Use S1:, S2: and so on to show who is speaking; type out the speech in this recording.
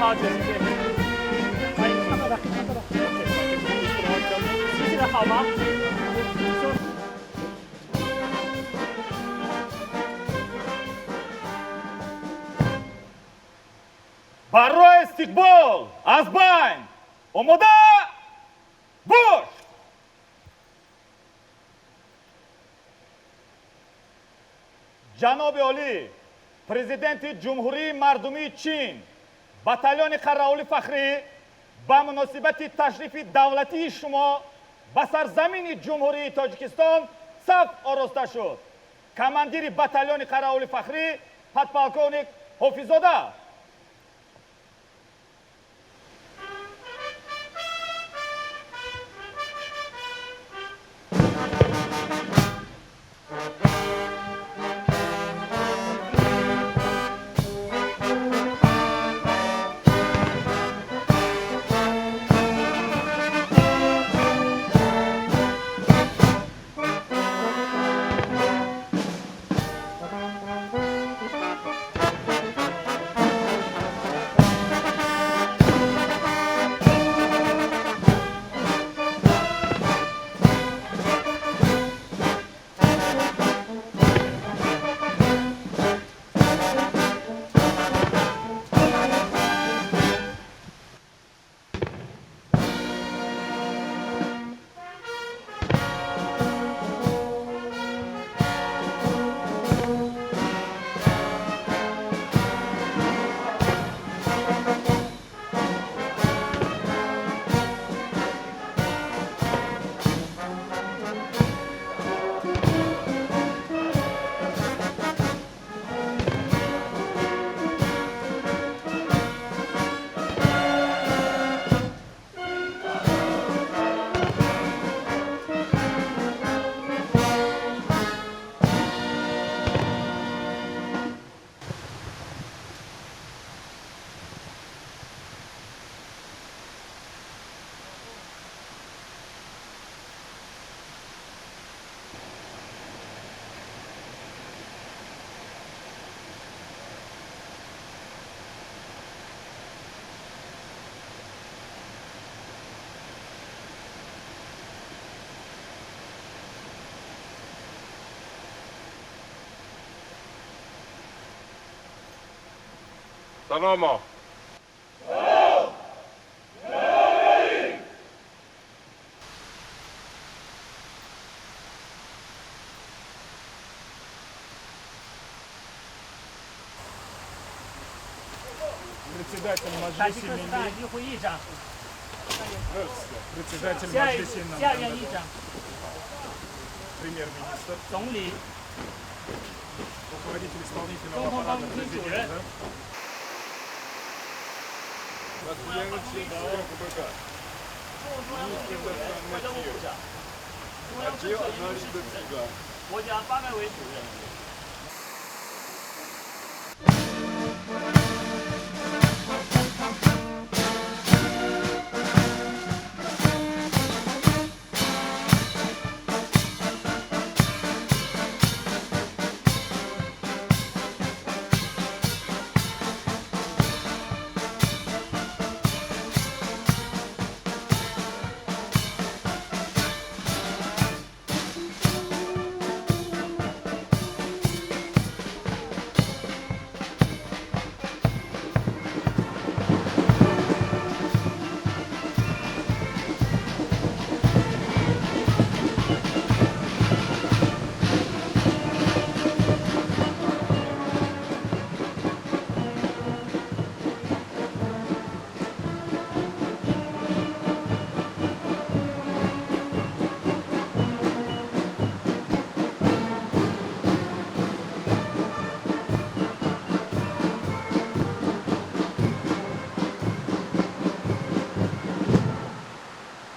S1: 好，谢谢。欢迎，看到了，看到了。休息的好吗？
S2: Барои истиқбол аз байн омода бош. Ҷаноби олӣ, президенти Ҷумҳурии Мардумии Чин, батальони қараулӣ фахрӣ ба муносибати ташрифи давлатии шумо ба сарзамини Ҷумҳурии Тоҷикистон саф ороста шуд. Командири батальони қараулӣ фахрӣ подполковник Ҳофиззода.
S3: Саломо.
S4: Председатель
S1: 塔
S4: Маджлиси
S1: 吉克斯坦
S4: Милли,
S1: 议会议长，
S4: председатель
S1: 下一
S4: Маджлиси
S1: 下院议长，
S4: премьер-министр,
S1: 总理，
S4: руководитель исполнительного
S1: 中共
S4: аппарата
S1: 办公厅主任
S4: президента,，
S1: 中共中央委员、外交部部长，中央政策研究室主任，国家发改委主任。